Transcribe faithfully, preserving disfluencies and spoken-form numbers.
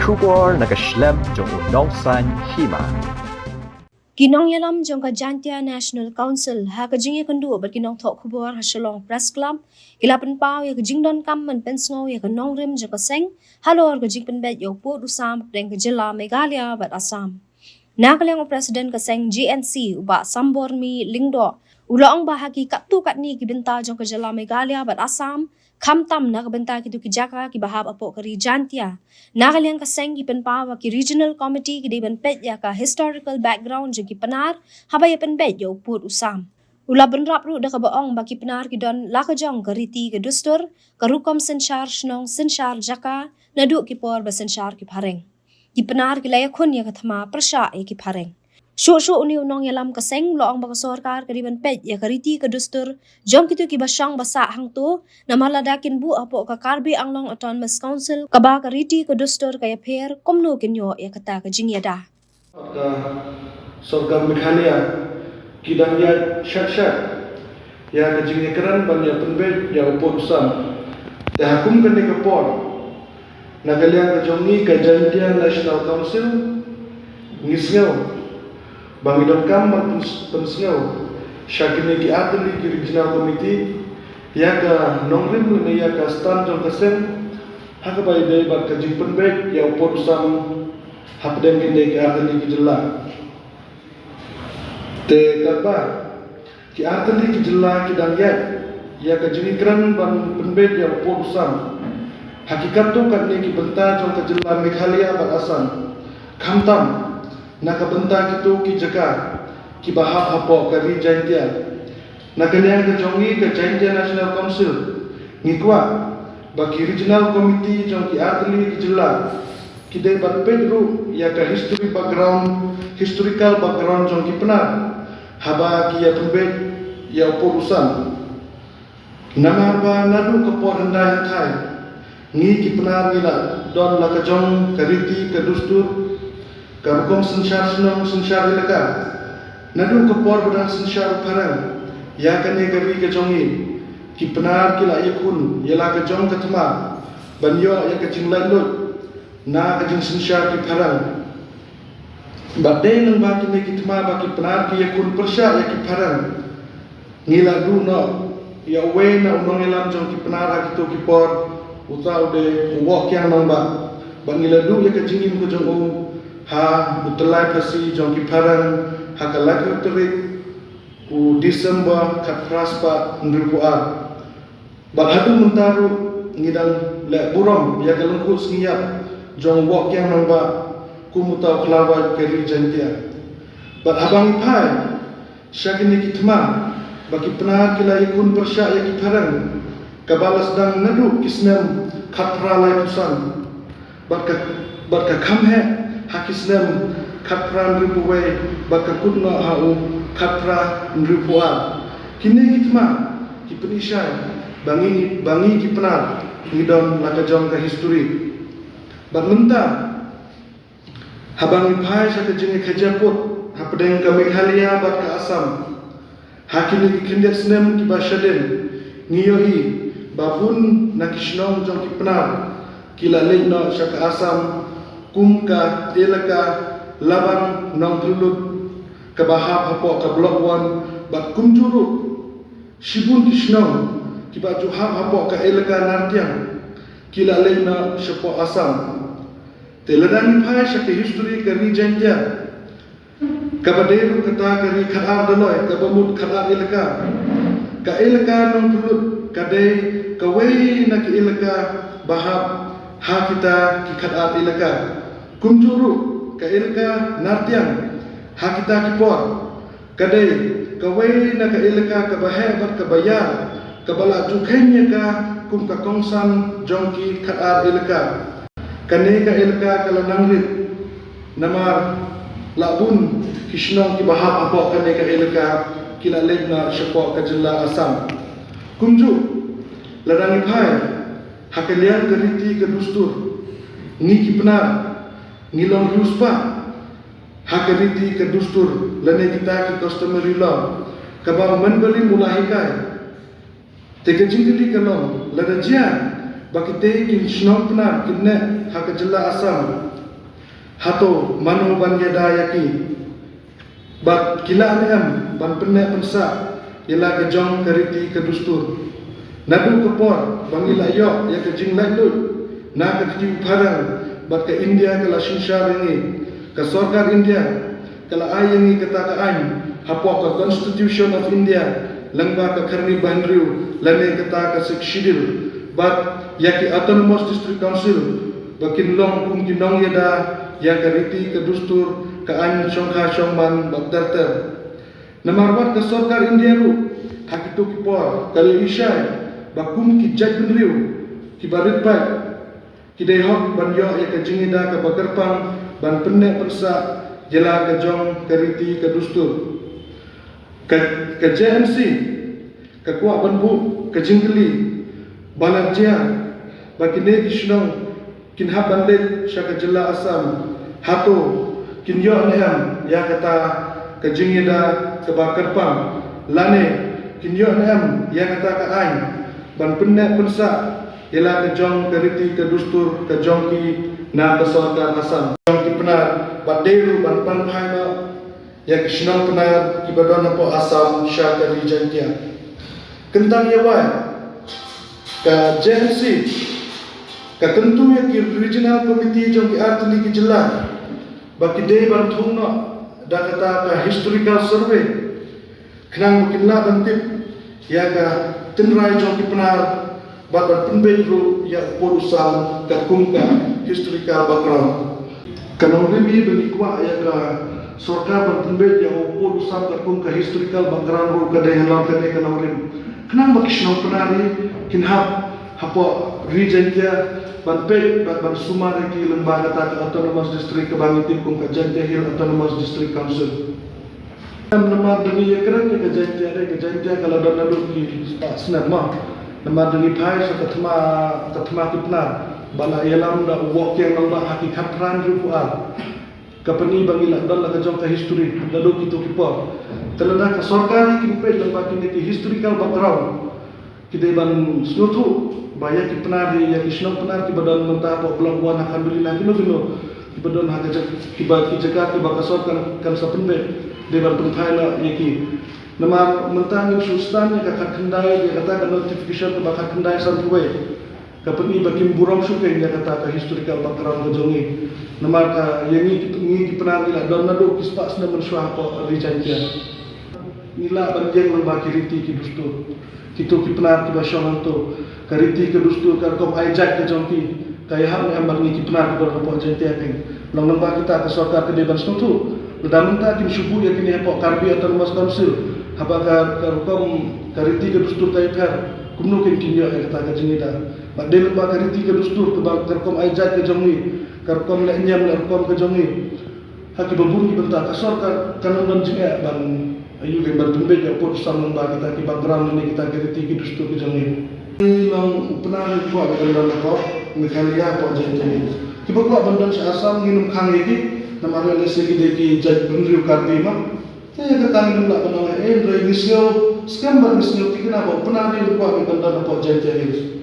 Khubor na ka shlem jong u nongsan hima. Ki nongïalam jong ka Jaintia National Council ha ka jingïakynduh bad ki nongthoh khubor ha Shillong Press Club ki la pynpaw ïa ka jingdonkam ban pynsngew ïa ka nongrim jong ka seng halor ka jingpynbeit ïa u pud u sam hapdeng ka jylla Meghalaya bad Assam. Na ka liang u President ka seng G N C u Bah Sambormi Lyngdoh u la ong ba ha ki katto katne ki bynta jong ka jylla Meghalaya bad Assam, khamtam na ka bynta kito ki jaka kiba hap hapoh ka ri Jaintia, na ka liang ka seng ki pynpaw ba ki regional committee ki dei ban peit ïa ka historical background jong ki Pnar haba ïa pynbeit ïa u pud u sam. U la bynrap ruh da kaba ong ba ki Pnar ki don la ka jong ka riti ka dustur, ka rukom synshar shnong synshar jaka, naduh ki por ba synshar ki phareng. Ki Pnar ki la ïakhun ïa ka thma pyrshah ïa ki phareng. Shuh shuh une u nongïalam ka seng u la ong ba ka sorkar ka dei ban peit ïa ka riti ka dustur jong kito kiba shong ba sah hangto, namar lada kin buh hapoh ka Karbi Anglong Autonomous Council kaba ka riti ka dustur ka ïapher, kumno kin ïoh ïa kata ka jingïada. Ka sorkar Meghalaya ki dang ïaid shat shat ïa ka jingïakren ban ïa pynbeit ïa u pud u sam. Te ha kum kane ka por, na ka liang ka jong ngi ka Jaintia National Council, ngi sngew ba ngi donkam ban pyns-, pynsngew sha kine ki artylli ki regional committee ïa ka nongrim lane ïa ka stand jong ka seng ha kaba ïadei bad ka jingpynbeit ïa u pud u sam hapdeng kine ki artylli ki jylla. Te katba ki artylli ki jylla ki dang ïaid ïa ka jingïakren ban pynbeit ïa u pud u sam ha ki katto katne ki bynta jong ka jylla Meghalaya bad Assam, khamtam na ka bynta kito ki jaka kiba hap hapoh ka ri Jaintia. Na ka liang ka jong ngi ka Jaintia National Council, ngi kwah ba ki regional committee jong ki artylli ki jylla ki dei ban peit ruh ïa ka history background, historical background jong ki Pnar haba ki ïa pynbeit ïa u pud u sam. Namar ba naduh ka por hyndai hynthai ngi ki Pnar ngi la don la ka jong ka riti ka dustur, ka rukom synshar shnong synshar elaka. Naduh ka por ba dang synshar u phareng ïa kane ka ri ka jong ngi, ki Pnar ki la ïakhun ïa la ka jong ka thma ban ïoh ïa ka jinglaitluid na ka jingsynshar ki phareng. Bad dei lyngba kine ki thma ba ki Pnar ki ïakhun pyrshah ïa ki phareng. Ngi la duh noh ïa uwei na u nongïalam jong ki Pnar ha kito ki por, uta u dei u Woh Kiang Nangbah. Bad ngi la duh ïa ka jingim ka jong u ha u tyllai phasi jong ki phareng ha ka laiphew tarik u December khatphra spah hynriewphew ar. Bad haduh mynta ruh ngi dang leh burom ïa ka lyngkhuh sngi ïap jong u Woh Kiang Nangbah kum uta u khlawait ka ri Jaintia. Bad haba ngi phai sha kine ki thma ba ki Pnar ki la ïakhun pyrshah ïa ki phareng, kaba la sdang naduh ki snem khatphra laiphew san. Bad ka, bad ka kham heh ha ki snem khatphra hynriewphew wei, bad ka kut noh ha u khatphra hynriewphew ar. Kine ki thma ki pyni shai ba ngi, ba ngi ki Pnar ngi don la ka jong ka history. Bad mynta haba ngi phai sha ka jingïakajia pud hapdeng ka Meghalaya bad ka Assam ha kine ki khyndiat snem kiba shadien, ngi ïohi ba bun na ki shnong jong ki Pnar ki la leit noh sha ka Assam, kum ka elaka Labang Nongphyllut kaba hap hapoh ka Block One, bad kumjuh ruh shibun ki shnong kiba ju hap hapoh ka elaka Nartiang ki la leit noh shapoh Assam. Te lada ngi phai sha ka history ka ri Jaintia, kaba dei ruh kata ka ri khatar daloi kaba mut khatar elaka, ka elaka Nongphyllut ka dei kawei na ka elaka ba hap ha kita ki khatar elaka. Kumjuh ruh ka elaka Nartiang ha kita ki por ka dei kawei na ka elaka kaba heh bad kaba ïar, kaba la ju kheiñ ïa ka kum ka kongsan jong ki khatar elaka. Kane ka elaka ka la nang rit namar la bun ki shnong kiba hap hapoh kane ka elaka ki la leit noh shapoh ka jylla Assam. Kumjuh lada ngi phai ha ka liang ka riti ka dustur, ngi ki Pnar ngi long riewspah ha ka riti ka dustur lane kita ki customary law kaba u Myntbynriew u la hikai. Te ka jingkylli ka long, lada jia Ba kitei ki shnong Pnar kin neh ha ka jylla Assam, hato mano ban ïada ïa ki? Bad ki lah ne em ban pynneh pynsah ïa la ka jong ka riti ka dustur? Naduh ka por ba ngi la ïoh ïa ka jinglaitluid na ka kti u phareng bad ka India ka la synshar ïa ngi, ka sorkar India ka la ai ïa ngi kata ka aiñ hapoh ka Constitution of India lyngba ka kharni bahynriew lane kata ka Sixth Schedule. Bad ïa ki Autonomous District Council ba kin long kum ki nongïada ïa ka riti ka dustur, ka aiñ shongkha shongman bad ter ter. Namar wat ka sorkar India ruh ha kito ki por ka la ïohi shai ba kum ki jaitbynriew kiba rit paid, ki dei hok ban ïoh ïa ka jingïada kaba kyrpang ban pynneh pynsah ïa la ka jong ka riti ka dustur. Ka, ka J M C ka kwah ban buh ka jingkylli ba la jia ba kine ki shnong kin hap ban leit sha ka jylla Assam, hato kin ïoh ne em ïa kata ka jingïada kaba kyrpang, lane kin ïoh ne em ïa kata ka aiñ ban pynneh pynsah ïa la ka jong ka riti ka dustur ka jong ki na ka sorkar Assam, jong ki Pnar, bad dei ruh ban pynphai noh ïa ki shnong Pnar kiba don hapoh Assam sha ka Ri Jaintia. Kyntang ïa wai, ka J M C ka kyntu ïa ki Regional Committee jong ki artylli ki jylla ba ki dei ban thung noh da kata ka historical survey, khnang ba kin lah ban tip ïa ka tynrai jong ki Pnar bad ban pynbeit ruh ïa u pud u sam katkum ka historical background. Ka nongrim hi ba ngi kwah ïa ka sorkar ban pynbeit ïa u pud u sam katkum ka historical background ruh ka dei halor kane ka nongrim, khnang ba ki shnong Pnar hi kin hap hapoh Ri Jaintia ban peit bad ban sumar ïa ki lyngba kata ka Autonomous District kaba ngi tip kum ka Jaintia Hills Autonomous District Council. Namar ba ngi ïakren ïa ka Jaintia, ka Jaintia ka la don naduh ki spah snem mo. Namar ba ngi phai sha ka thma, ka thma ki Pnar ba la ïalam da u Woh Kiang Nangbah ha ki khatphra hynriewphew ar. Ka pyni ba ngi la don la ka jong ka history naduh kito ki por. Te lada ka sorkar hi kin peit lyngba kine ki historical background, ki dei ban sngewthuh ba ïa ki Pnar hi, ïa ki shnong Pnar kiba don mynta hapoh Block One ha Khanduli, na kino kino kiba don ha ka jaka, kiba, ki jaka kiba ka sorkar kan sa pynbeit, dei ban pynphai noh ïa ki. Namar mynta ngim shu sdang ïa ka khatkhyndai, ïa kata ka notification kaba khatkhyndai sanphew wei, ka pyni ba kim burom shuh kein ïa kata ka historical background ka jong ngi. Namar ka, ïa ngi ki, ngi ki Pnar ngi la don naduh ki spah snem mynshuwa hapoh Ri Jaintia. Ngi lah ban ïeng lyngba ki riti ki dustur. Kito ki Pnar kiba shong hangto, ka riti ka dustur ka rukom ai jait ka jong ki, ka ïahap ne em bad ngi ki Pnar kiba don hapoh Jaintia kein? Long lyngba kita ka sorkar ka dei ban sngewthuh. Lada mynta kin shu buh ïa kine hapoh Karbi Autonomous Council, haba ka, ka rukom, ka riti ka dustur ka ïapher, kumno kein kin ïoh ïa kata ka jingïada? Bad dei lyngba ka riti ka dustur kaba, ka rukom ai jait ka jong ngi, ka rukom leh niam leh rukom ka jong ngi, ha kiba bun ki bynta ka sorkar kan ym don jingeh ban, ïa, ban pynbeit ïa u pud u sam lyngba kita ki background ne kita ki riti ki dustur ki jong ngi. Ngi long u Pnar ngi kwah ban don hapoh Meghalaya, hapoh Jaintia Hills. Kiba kwah ban don sha Assam ngin ym khang ïa ki, namar lehse ki dei ki jaitbynriew Karbi mo. Te ïa kata ngim lah ban ong ei ei, hynrei ngi sngew skhem bad ngi sngew thikna ba u Pnar ngi kwah ban don hapoh Jaintia Hills.